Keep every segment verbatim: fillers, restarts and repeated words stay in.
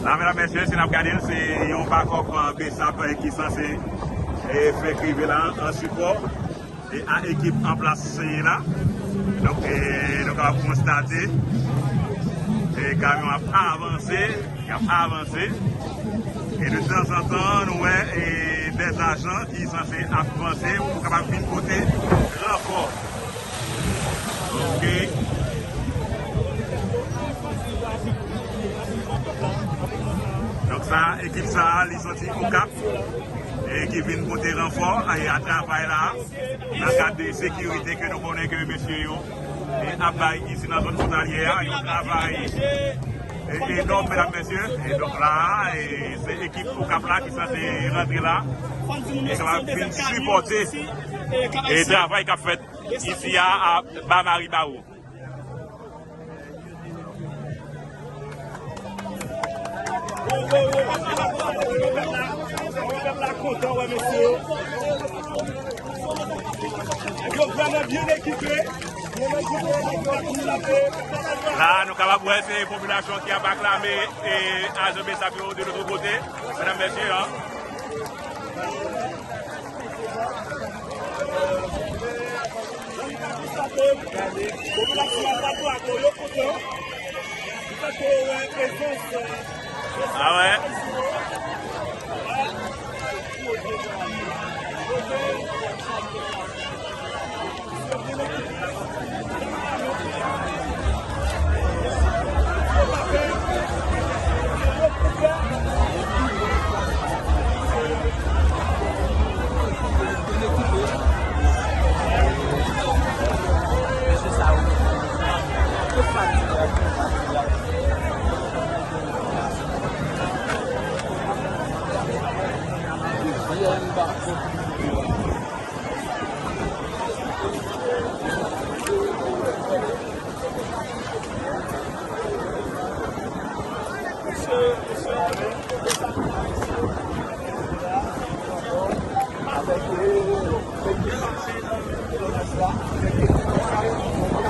La, medam, mesye, si n ap gade l, se yon bakòp, eh, BSAP, eh, ki sanse, eh, fèk rive la an sipò, eh, a ekip an plas la. Donk, eh, nou kapab konstate, eh, kamyon ap avanse, y ap avanse. E de tanzantan, nou wè, eh, dè ajan ki sanse ap vanse pou kapab vin pote ranfò. Ok. Donk sa, ekip sa, li soti Okap, e ki vin pote ranfò, e a travay la, nan kad de sekirite ke nou konnen ke mesye yo, e ap bay isi nan zòn fwontalyè a, yon travay, e, enòm, medam, mesye. E donk la, e se ekip Okap la ki sanse rantre la, e kapab vin sipòte, e travay k ap fèt isi a, a Ba Mari Bawo. Yo vrèman byen ekipe. La, nou kapab wè se popilasyon ki ap aklame e ajan BSAP yo de lòt kote. Medam, mesye, an. Ah ouais.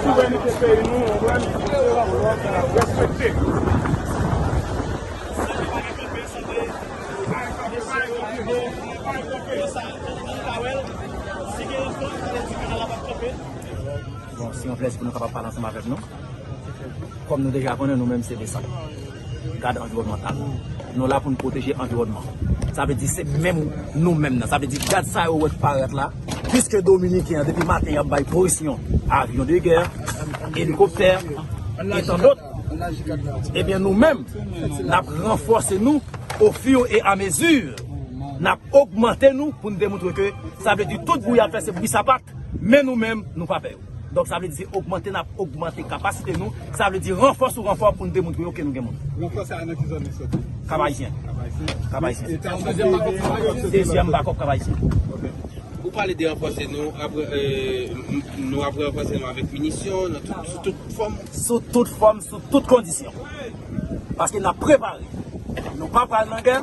Souvènite peyi nou, respekte. Bon, se yon plèzi pou nou kapab pale ansanm avèk nou. Kòm nou deja konnen, nou menm se BSAP, gad anviwònmantal. Nou la pou n pwoteje anviwònman. Sa vle di se menm nou menm nan. Sa vle di gad sa yo wè k parèt la, piske dominiken an depi maten y ap bay polisyon avyon de gè, elikoptè, e tan dòt. Ebyen nou menm, n ap ranfòse nou ofir e a mezi. N ap ogmante nou pou n demontre ke sa vle di tout bri y ap fè se bri sapat, men nou menm, nou pa pè yo. Donk, sa vle di se ogmante, n ap ogmante kapasite nou. Sa vle di ranfò sou ranfò pou n demontre yo ke nou gen moun. Ranfò sa a nan ki zòn li soti? Kap Ayisyen. Kap Ayisyen. Kap Ayisyen. E, e, e, dezyèm bakòp Kap Ayisyen. Ok. Ou pale de ranfòse nou, ap, e, m, m, nou ap ranfòse nou avèk minisyon, nan tout, sou tout fòm. Sou tout fòm, sou tout kondisyon. Paske n ap prepare. Nou pa pral nan gè,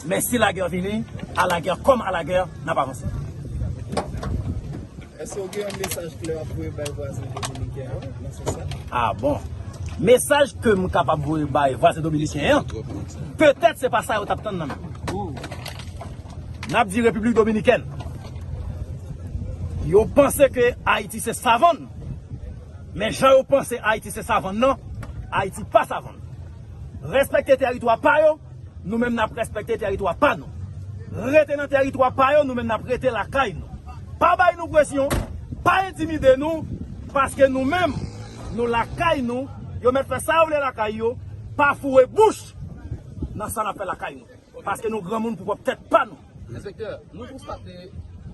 men si lagè vini, à la guerre comme à la guerre, n ap avanse. Èske w gen yon mesaj klè w ap voye bay vwazen dominiken an nan sans sa? Ah bon. Mesaj ke m kapab voye bay vwazen dominiken an, petèt se pa sa yo t ap tann nan men m. N ap di Repiblik Dominikèn, yo panse ke Ayiti se savann, men jan yo panse Ayiti se savann nan, Ayiti pa savann. Respekte tèritwa pa yo, nou menm n ap respekte tèritwa pa nou. Rete nan tèritwa pa yo, nou menm n ap rete lakay nou. Pa bay nou presyon, pa entimide nou, paske nou menm, nou lakay nou, yo mèt fè sa yo vle lakay yo, pa foure bouch nan sa n ap fè lakay nou. Paske nou granmoun pou pwòp tèt pa nou. Enspektè, nou konstate,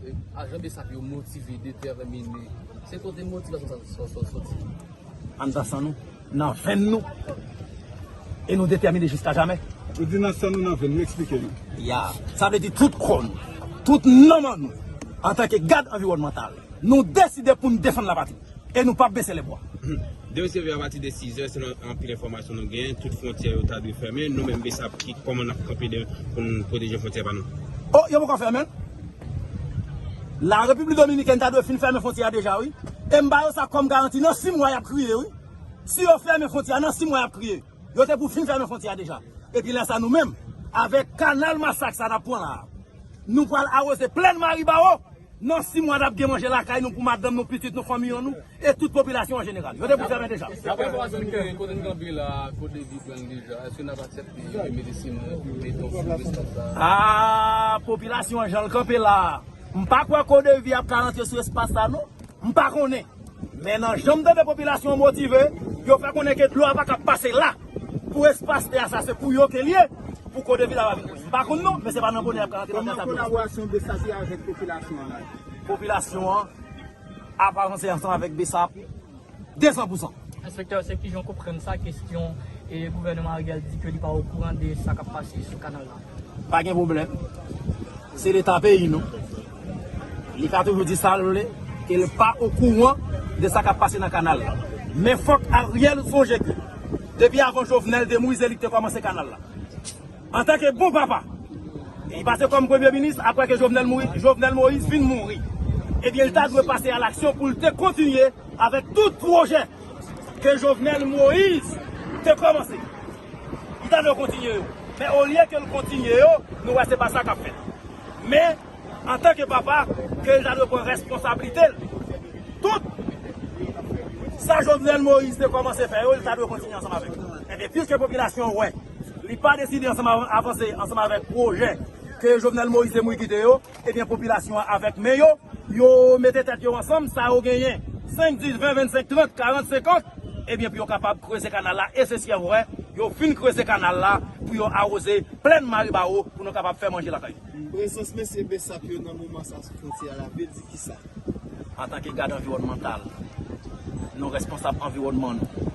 eh, ajan BSAP yo motive, detèmine. Se kote motivasyon sa, sa, sa soti? Anndan san nou, nan venn nou. E nou detèmine jiska jamè. Ou di nan san nou, nan venn nou, eksplike nou. Ya, sa vle di tout kò nou, tout nanm an nou, antanke gad anviwònmantal, nou deside pou n defann lapatri. E nou p ap bese lèbwa. Demen se vre apati de sizè, selon anpil enfòmasyon nou genyen, tout fwontyè yo ta dwe fèmen. Nou menm BSAP ki, kòman n ap kanpe de, pou n pwoteje fwontyè pa nou? Oh, yo poko fèmen l. La Repiblik Dominikèn ta dwe fin fèmen fwontyè a deja, wi. E m ba yo sa kòm garanti, nan sis mwa y ap kriye, wi. Si yo fèmen fwontyè a, nan sis mwa y ap kriye. Yo te pou fin fèmen fwontyè a deja. Epi lè sa nou menm, avèk kanal Masak sa n ap pran la, nou pral awoze plèn Maribawo. Nan sis mwa n ap gen manje lakay nou pou madanm nou, pitit nou, fanmi an nou, e tout popilasyon an jeneral. Yo te pou fèmen deja. Apre fwa sa nou gen kote n kanpe la, kote vi pran deja, èske n ap aksepte yo mete siman pou mete yon sou espas la? Ah, popilasyon an jan l kanpe la, m pa kwè kodevi ap ka rantre sou espas la non. M pa konnen. Men nan jan m tande popilasyon an motive, yo fè konnen ke dlo a pa ka pase la. Pou espas tè a sa, se pou yo ke l ye, pou kodevi la pa vin pran. M pa konn non, men se pa nan bonè y ap ka rantre nan tè sa. Kòman kolaborasyon BSAP avèk popilasyon an la? Popilasyon an ap avanse ansanm avèk BSAP de san pou san. Enspektè, se kijan w konprann sa, kesyon e gouvènman Ariel di ke li pa okouran de sa k ap pase sou kanal la? Pa gen pwoblèm. Se Leta peyi nou. Li ka toujou di sa l vle, ke l pa okouran de sa k ap pase nan kanal la. Men fòk Ariel sonje ke depi avan Jovenel te mouri, se li ki te kòmanse kanal la. Antanke bon papa, li pase kòm premye minis apre ke Jovenel mouri, Jovenel Moïse fin mouri. Ebyen, li ta dwe pase a laksyon pou l te kontinye avèk tout pwojè ke Jovenel Moïse te kòmanse. Li ta dwe kontinye yo. Men olye ke l kontinye yo, nou wè se pa sa k ap fèt. Men, antanke papa, ke l ta dwe pran responsablite l. Tout sa Jovenel Moïse te kòmanse fè yo, li ta dwe kontinye ansanm avèk yo. Ebyen, piske popilasyon an wè, li pa deside ansanm av-, avanse ansanm avèk pwojè ke Jovenel Moïse te mouri kite yo, ebyen, popilasyon an avèk men yo, yo mete tèt yo ansanm, sa yo genyen, senk, dis, ven, vennsenk, trant, karant, senkant, ebyen, pou yo kapab kreze kanal la, e se si yo vre, yo fin kreze kanal la, pou yo awoze plèn Maribawo, pou nou kapab fè manje lakay nou. Prezans mesye BSAP yo nan moman sa sou fwontyè a la vle di kisa? Antanke gad anviwònmantal, nou responsab anviwònman nou.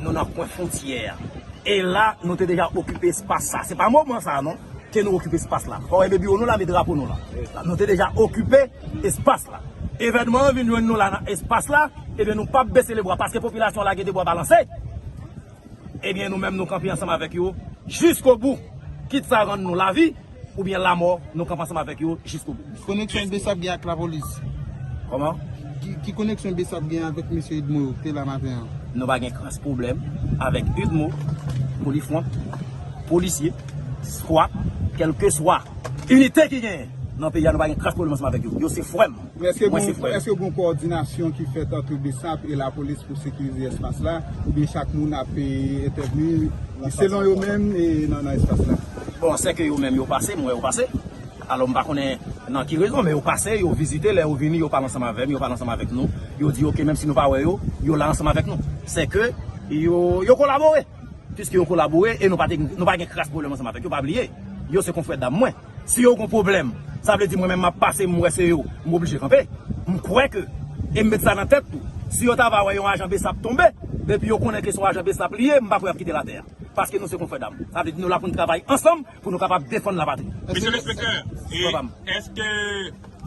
Nou nan kwen fwontyè a. E la, nou te deja okipe espas sa. Se pa moman sa a non, ke nou okipe espas la. Fò w wè bèbè nou la, met drapo nou la. Nou te deja okipe espas la. Evènman an vin jwenn nou la nan espas la, ebyen nou p ap bese lebra, paske popilasyon an lage debwa balanse. Ebyen, nou menm, nou kanpe ansanm avèk yo jiskobou. Kit sa rann nou lavi oubyen lamò, nou kanpe ansanm avèk yo jiskobou. Koneksyon BSAP gen ak lapolis? Kòman? Ki, ki koneksyon BSAP gen avèk mesye Edmo yo ki te la maten an? Nou pa gen kras pwoblèm avèk Edmo, Polifront, polisye, SWAT, kèlkeswa inite ki genyen nan peyi a, nou pa gen kras pwoblèm ansanm avèk yo. Yo se frè m. Men èske Mwen, se gon, frè m. Èske gon kowòdinasyon ki fèt ant BSAP e lapolis pou sekirize espas la, oubyen chak moun ap, e, entèvni selon yo menm, e, nan, nan espas la? Bon, sèke yo menm yo pase, m wè yo pase. Alò, m pa konnen nan ki rezon, men yo pase, yo vizite, lè yo vini, yo pale ansanm avè m, yo pale ansanm avèk nou. Yo di, oke, menm si nou pa wè yo, yo la ansanm avèk nou. Sèke yo, yo kolabore. Piske yo kolabore e nou pa te, nou pa gen kras pwoblèm ansanm avèk yo, pa bliye, yo se konfrè dam mwen. Si yo gon pwoblèm, sa vle di mwen menm m ap pase, m wè se yo, m oblije kanpe. M kwè ke, e m met sa nan tèt tou, si yo ta va wè yon ajan BSAP tonbe, depi yo konnen ke se yon ajan BSAP li ye, m pa kwè y ap kite l atè a. Paske nou se konfrè dam. Sa vle di nou la pou n travay ansanm pou nou kapab defann lapatri. Mesye lenspektè, Papa m. Èske,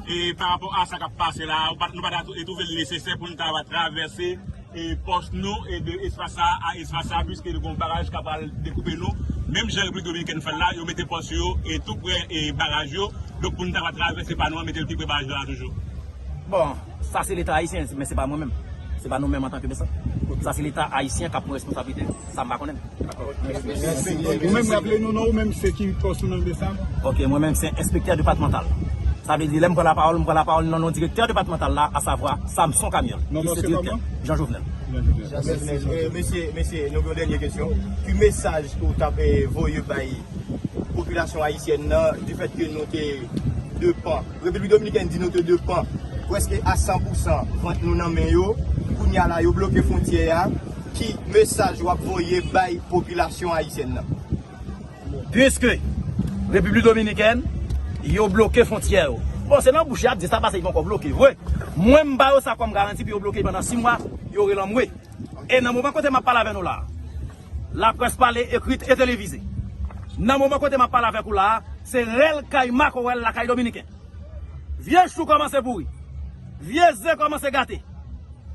e, pa rapò a sa k ap pase la, ou pa, nou pa ta twouve l nesesè pou n ta va travèse, e, pòs nou, e, de espas sa a espas sa a, piske nou gon baraj k ap pral dekoupe nou? Menm jan Repiblik Dominikèn fè l la, yo mete pòs yo, e, tou prè, e, baraj yo. Donk, pou n ta va travèse pa nou an, mete l pi prè baraj la toujou. Bon, sa se Leta ayisyen, men se pa mwen menm. Se pa nou menm antanke BSAP. Sa se Leta ayisyen k ap pran responsablite. Sa m pa konnen. Ou menm, raple nou non, ou menm se ki pòs ou nan BSAP? Ok, mwen menm se enspektè depatmantal. Sa vle di, lè m pran lapawòl, m pran lapawòl nan non direktè depatmantal la, asavwa Samson Camille, ki se direktè. Jean Jovenel. Jean Jovenel. Mesye, mesye, nou gen yon dènye kesyon. Ki mesaj ke w t ap, eh, voye bay popilasyon ayisyèn nan, difèt ke nou te depan, Repiblik Dominikèn di nou te depan prèske a san pou san vant nou nan men yo, kounye a la yo bloke fwontyè a, ki mesaj w ap voye bay popilasyon ayisyèn nan? Piske Repiblik Dominikèn, yo bloke fwontyè yo. Bon, se nan bouch y ap di sa, paske yo poko bloke vre. Mwen, m ba yo sa kòm garanti pou yo bloke pandan sis mwa, yo rele anmwe. E nan moman kote m ap pale avè nou la, laprès pale, ekrit e televize. Nan moman kote m ap pale avèk ou la, se rèl kay makowèl lakay dominiken. Vye chou kòmanse pouri. Vye ze kòmanse gate.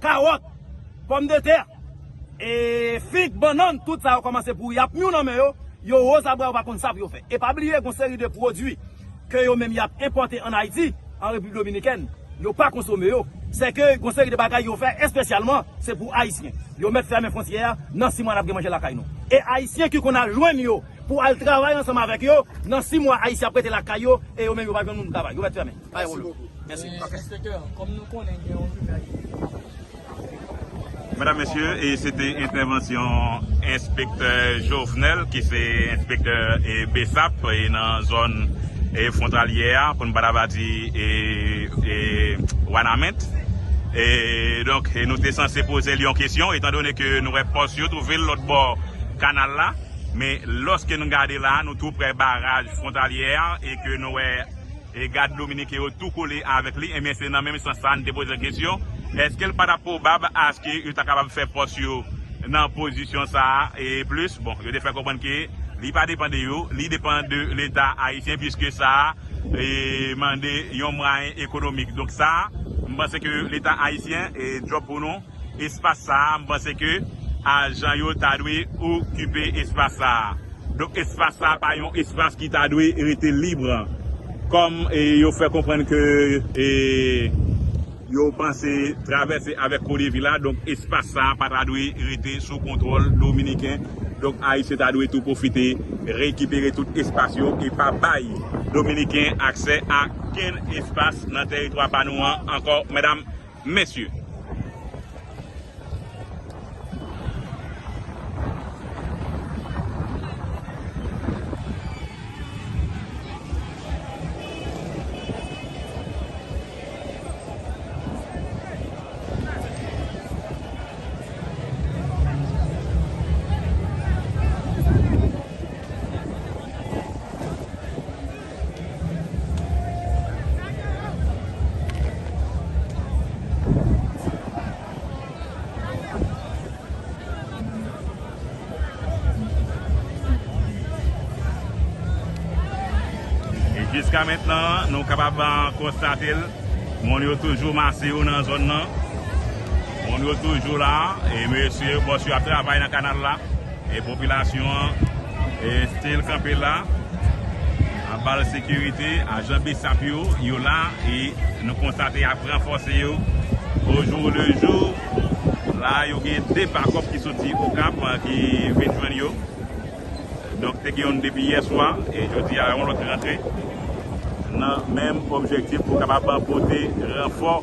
Kawòt, pòmdetè, e fig, bannann, tout sa yo kòmanse pouri. Y ap mou nan men yo, yo wozabra, yo pa konn sa pou yo fè. E pa bliye, gon seri de pwodui ke yo menm y ap enpòte ann Ayiti, an Repiblik Dominikèn. Yo pa konsome yo. Se ke gon seri de bagay yo fè espesyalman, se pou Ayisyen. Yo mèt fèmen fwontyè a, nan sis mwa n ap gen manje lakay nou. E Ayisyen ki konn al jwenn yo pou al travay ansanm avèk yo, nan sis mwa Ayisyen ap rete lakay yo, e yo menm yo pa jwenn moun pou travay. Yo mèt fèmen. Bay wolo. Mèsi. Enspektè, kòm nou konnen gen yon jounal. Medam, mesye, e se te entèvansyon enspektè Jovenel, ki se enspektè, e, BSAP, e nan zòn, e fwontalyè a, pou n pa ta va di, e, e, Wanament. E donk, e nou te sanse poze l yon kesyon, etandone ke nou wè pòs yo twouve l lòt bò kanal la, men lòske nou gade la, nou tou prè baraj fwontalyè a, e ke nou wè e gad dominiken yo tou kole avèk li, ebyen, se nan menm sans sa a, n te poze l kesyon, èske l pa t ap pwobab aske yo ta kapab fè pòs yo nan pozisyon sa a, e plis, bon, yo te fè konprann ke li pa depann de yo, li depann de Leta ayisyen, piske sa a, e, mande yon mwayen ekonomik. Donk sa a, m panse ke Leta ayisyen, e, djòb pou nou, espas sa a, m panse ke ajan yo ta dwe okipe espas sa a. Donk, espas sa a pa yon espas ki ta dwe rete lib. Kòm, e, yo fè konprann ke, e, yo panse travèse avèk Kodevi la, donk, espas sa a pa ta dwe rete sou kontwòl dominiken. Donk, Ayisyen ta dwe tou pwofite rekipere tout espas yo e pa bay dominiken aksè a kenn espas nan tèritwa pa nou an ankò, medam, mesye. E jiska mentnan, nou kapab, ah, konstate l. Moun yo toujou mase yo nan zòn nan. Moun yo toujou la. E mesye, bòs yo ap travay nan kanal la. E popilasyon an, e, still kanpe la. Anba sekirite, ajan BSAP yo, yo la. E nou konstate y ap ranfòse yo au jour le jour. La, yo gen de bakòp ki soti Okap, ah, ki vin jwenn yo. Donk, te gen youn depi yè swa, e jodi a, yon lòt rantre. Nan menm objektif pou kapab pote ranfò